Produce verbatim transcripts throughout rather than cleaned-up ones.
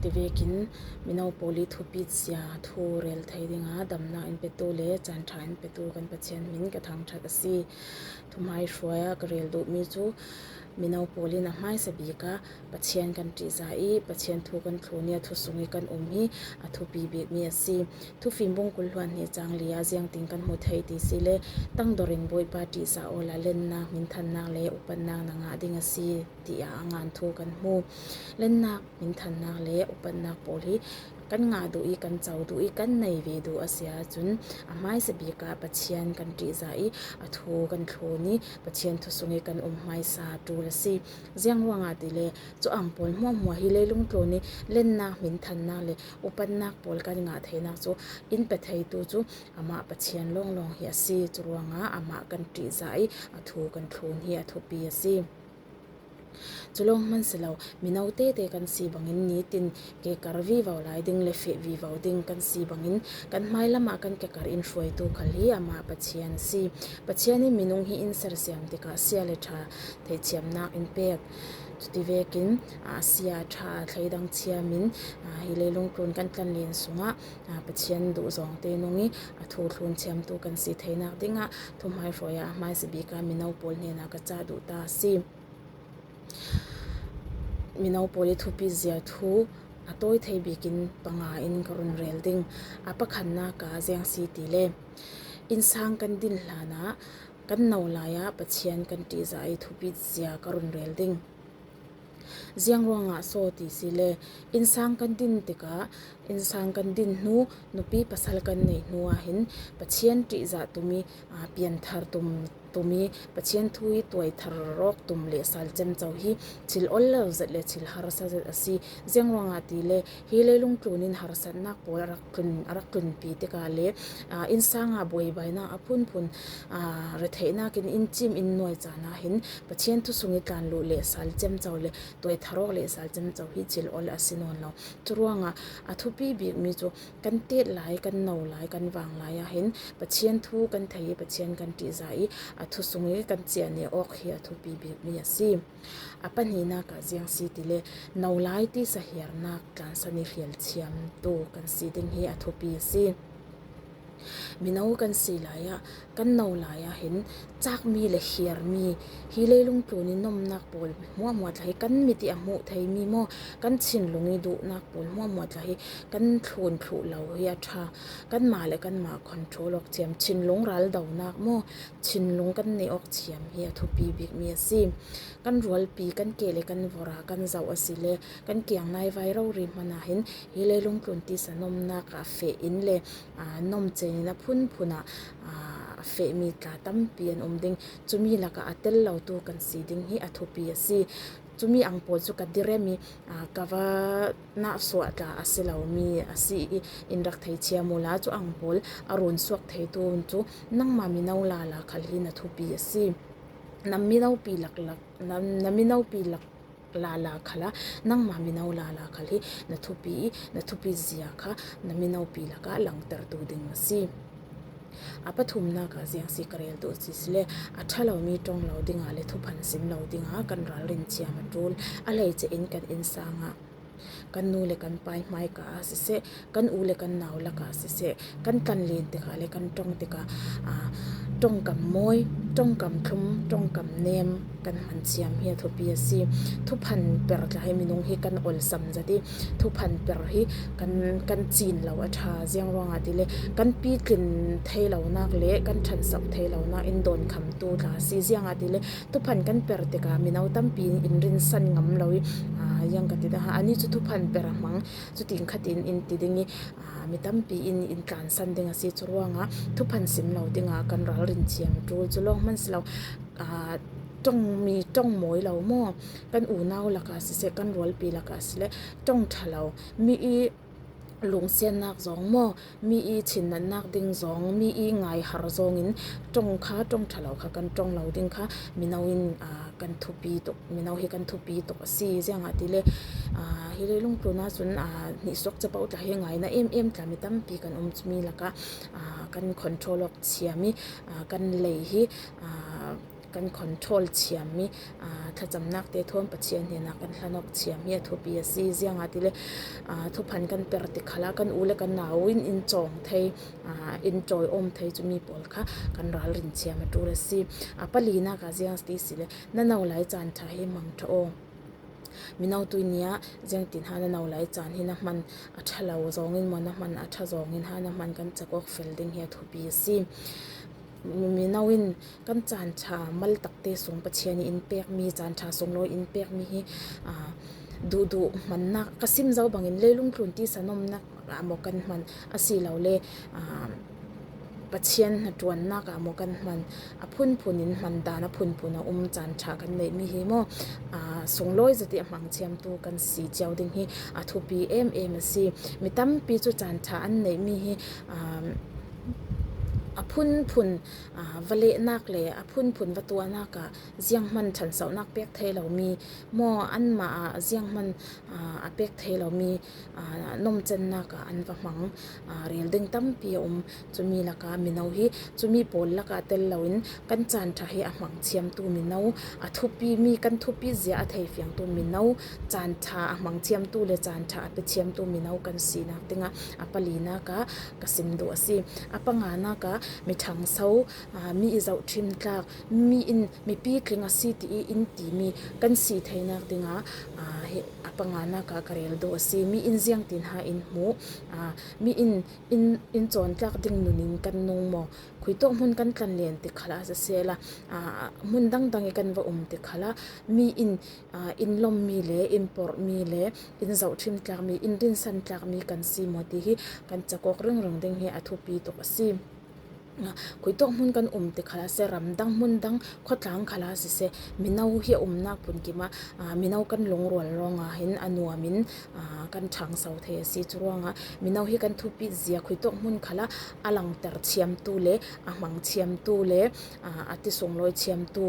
Tivekin mino pawl i thupit zia thu rel thei dinga damna in petu le chan ṭha in petu kan Pathian min ka thangṭhat a si. Thuhmaihruaia ka rel duhmi cu mino pawl in a hmaisa bika Pathian kan ṭihza i Pathian thu kan thlun i a thu sung i kan um hi a thupi bikmi a si. Thufim bung kul hluan hnih cang li ah ziangtin kan hmu thei ti si le, tangdor in Bawipa ṭihza awla lennak, minthannak le upatnak na ngah ding a si, tiah a ngan thu kan hmu. Lennak, minthannak le upatnak pawl hi kan ngah duh i kan co duh i kan nei ve duh a si ahcun a hmaisa bika Pathian kan ṭihza i a thu kan thlun i Pathian thu sung i kan um hmaisa ṭul a si. Ziang ruangah ti le cu ang pawl hmuahhmuah hi leilung tlun i lennak, minthannak le upatnak pawl kan ngah theinak cu in pe theitu cu amah Pathian lawnglawng hi a si. Cu ruangah amah kan ṭihza i a thu kan thlun hi a thupi a si. Cu lawng hman si lo, mino tete kan si bangin nitin kekar vivo lai ding le feh vivo ding kan si bangin kan hmailam ah kan kekar in hruaitu khal hi amah Pathian a si. Pathian in minung hi in sersiam tikah sia le ṭha theithiamnak in pek. Cuti vekin, aa, sia ṭha thleidang thiam in, aa, hi leilung tlun kan tlanlen sungah, aa, Pathian duhzawngte nung i a thu thlun thiamtu kan si theinak dingah thuhmaihruaia a hmaisa bika mino pawl hnenah ka cah duh ta a si. Mino pawl i thupi zia thu a tawi thei bikin panga in ka run rel ding. A pakhatnak ah ziang si ti le, innsang kan din hlanah kan no lai ah Pathian kan ṭihza i thupi zia ka run rel ding. Ziang ruangah so ti si le, innsang kan din tikah, innsang kan din hnu, nupi pasal kan neih hnu ah hin Pathian ṭihzah tum i, aa, pianthar tum, tum i Pathian thu i tuaithar awk tum le sal cemco hi thil ol lo zet le thil harsa zet a si. Ziang ruangah ti le, hi leilung tlun in harsatnak pawl a rak tlun, a rak tlunpi tikah le, aa, innsang ah buaibainak a phunphun, aa, retheihnak in in cim in nuai caan ah hin Pathian thu sung i tlanluh le sal cemco le tuaithar awk le sal cemco hi thil ol a si nawn lo. Cu ruangah a thupi bikmi cu kan tet lai, kan no lai, kan vang lai ah hin Pathian thu kan thei i Pathian kan ṭihza i a thu sung i kan ciahniah awk hi a thupi bikmi a si. A pahnihnak ah ziang si ti le, no lai tisa hiarnak tlansan i hrial thiamtu kan si ding hi a thupi a si. Mino kan si lai ah, kan no lai ah hin cakmi le hiarmi, hi leilung tlun i nomnak pawl hmuahhmuah tla hi kan mit i a hmuh theimi maw, kan thinlung i duhnak pawl hmuahhmuah tla hi kan thlun thluh lo hi a ṭha. Kanmah le kanmah control awk thiam, thinlung raldonak maw, thinlung kan neih awk thiam hi a thupi bikmi a si. Kan rualpi, kan ke le kan vorh ah kan zoh a si le, kan kiang naivai rori hmanah hin hi leilung tlun tisa nomnak ah feh in le, aa, nom cein a phunphun ah, aa, a fehmi tla tampi an um ding. Cumi lakah a tel lotu kan si ding hi a thupi a si. Cumi ang pawl cu ka direm i, aa, ka va nahsuah tla a si lomi a si i in rak thei thiam uhla, cu ang pawl a run suak theitu cu nangmah mino lala khal hi na thupi a si. Na minopi laklak, na, na minopi lak lala khalah nangmah mino lala khal hi na thupi i na thupi zia kha na minopi lakah langtertu ding a si. A pathumnak ah ziang si ka rel duh si le, a ṭha lomi ṭong lo dingah le thuphan sim lo dingah kan ralrin thiam a ṭul. A hleice in kan innsang ah kan nu le kan pa hmaika ah siseh, kan u le kan nau lakah siseh, kan tlanlen tikah le kan ṭong tikah, aa, ṭongkam mawi, ṭongkam thlum, ṭongkam nem kan hman thiam hi a thupi a si. Thuphan per tla hi minung hi kan olsam zat i thuphan per hi kan, kan cin lo a ṭha. Ziang ruangah ti le, kan pitlin thei lonak le kan ṭhansoh thei lonak in dawnkhamtu tla a si. Ziangah ti le, thuphan kan per tikah mino tampi in rinsan ngam lo i, aa, ziang ka ti dah, ani cu thuphan per a hmang, cutin khatin in ti ding i, aa, mi tampi in in tlansan ding a si. Cu ruangah thuphan sim lo dingah kan ralrin thiam a ṭul. Cu lawng hman si lo, aa, ṭongmi ṭong mawi lo maw, kan unau lakah siseh, kan rualpi lakah siseh, ṭong ṭha lo, mi i lungsiannak zong maw, mi i thinnatnak ding zong, mi i ngaihar zongin ṭong kha, ṭong ṭha lo kha kan ṭong lo ding kha mino in, aa, kan thupi tuk, mino hi kan thupi tuk a si. Ziangah ti le, aa, hi leilung tlun ahcun, aa, hnihsuak capoh tla hi ngaina em em tla mi tampi kan um, cumi lakah, aa, kan control awk thiam i, aa, kan lei hi, aa, kan control thiam mi, aa, thlachamnakte thawn Pathian hnenah kan hlanawk thiam hi a thupi a si. Ziangahtile, aa, thuphan kan per tikhalah kan u le kan nau in in cawng thei, aa, in tawi awm thei chu mi pawl kha kan ralrin thiam a ṭul a si. A palinak ah ziang ti sile, na no lai caan ṭha hi hmang ṭha aw. Mino tuini ah ziangtin ha na no lai caan hi na hman a ṭha lo zawngin maw, na hman a ṭha zawngin ha na hman kan cak awk fel ding hi a thupi a si. Mino in kan caan ṭha mal takte sung Pathian in pek mi, caan ṭha sunglawi in pek mi hi, aa, duhduh hmannak ka sim zo bangin leilung tlun tisa nawmnak ah maw kan hman a si lo le, aa, Pathian hnaṭuannak ah maw kan hman, a phunphun in hman dan a phunphun a um caan ṭha kan neih mi hi maw, aa, sunglawi zati a hmang thiamtu kan si cio ding hi a thupi em em a si. Mi tampi chu caan ṭha an neih mi hi, aa, a phunphun, aa, va lehnak le a phunphun va tuahnak ah zianghman ṭhansohnak pek thei lo mi maw, anmah ah zianghman, aa, a pek thei lo mi, aa, nawmchannak ah an va hmang, aa, rel ding tampi a um. Cumi lakah mino hi, cumi pawl lakah tel loin kan caan ṭha hi a hmang thiamtu mino, a thupi mi kan thupi zia a thei fiangtu mino, caan ṭha a hmang thiamtu le caan ṭha a pe thiamtu mino kan sinak dingah a palinak ah ka sim duh a si. A panganak ah mi ṭhangso, aa, mi i zohṭhim tlak, mi in mipi tling a si ti i in ti mi kan si theinak dingah, aa, hi a panganak ah ka rel duh a si. Mi in ziangtin ha in hmuh, aa, mi in, in, in cawn tlak ding nunin kan nung maw, khuitawk hmun kan tlan len tikhalah sisela, aa, hmun dangdang i kan va um tikhalah mi in, aa, in lawm mi le in porh mi le in zohṭhim tlak mi, in rinsan tlak mi kan si maw ti hi kan cak awk ringring ding hi a thupi tuk a si. Khuitawk hmun kan um tikhalah se, ramdang hmun dang khawtlang khalah sise, mino hi a umnak phun kimah, aa, mino kan lungrual ruangah hin a nuamin, aa, kan ṭhangso thei a si. Cu ruangah mino hi kan thupi zia khuitawk hmun khalah a langter thiamtu le a hmang thiamtu le, aa, a ti sunglawi thiamtu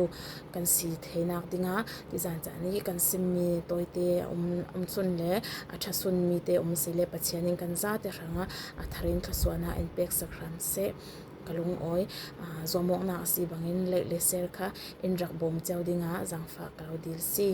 kan si theinak dingah tizan caan i kan simmi tawite a um, um sun le a ṭha sun mite um si le Pathian in kan zate hrangah a tharin thluasuahna in peksak hram seh. Ka lungawi, aa, zuamawknak a si bangin like le share kha in rak bawm cio dingah zaangfah ka lo dil si.